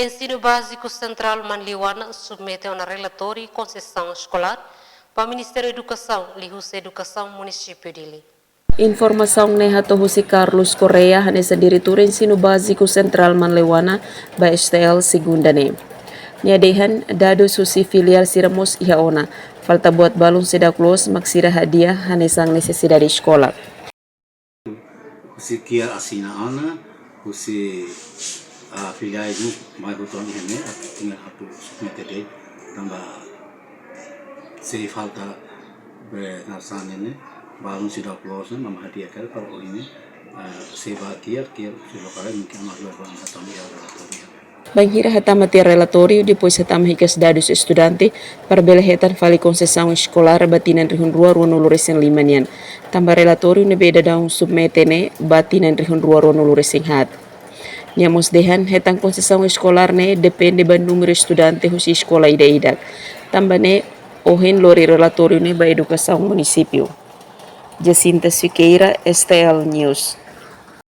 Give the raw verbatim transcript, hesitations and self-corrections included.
Ensinu Báziku Sentrál Manleuana submete ona relatóriu konsesaun eskolár ba Ministériu Edukasaun liuhusi Edukasaun Munisípiu Dili. Informasaun ne'e hato'o husi Carlos Correia, hanesan Diretór Ensinu Báziku Sentrál Manleuana, ba S T L, Segunda ne'e. Nia dehan dadus husi filiál sira mós iha ona. Falta buat balun seidauk loos mak sira hadi'a hanesan nesesidade eskola. Husi ki'ik asina ona, husi, ah, filiál ne'e mai hotu ona iha ne'e, atu tinggal atu submete de'it, tanba sei falta be naran sá ne'e, balun seidauk loos ne'e, mak hadi'a karik para ohin ne'e, ah, sei ba ki'ik, ki'ik sei lokál, mungkin mak loos ba atu iha relatóriu. Bainhira hatama tiha relatóriu, depois hatama hikas dadus estudante, para bele hetan fali konsesaun eskolár ba tinan rihun rua ruanulu resin lima nian. Tanba relatóriu ne'ebé daudaun submete ne'e ba tinan rihun rua ruanulu resin haat. Nia mós dehan hetan konsesaun eskolár ne'e depende ba númeru estudante husi eskola ida-idak. Tanba ne'e ohin lori relatóriu ne'e ba Edukasaun Munisípiu. Jacinta Siqueira, S T L News.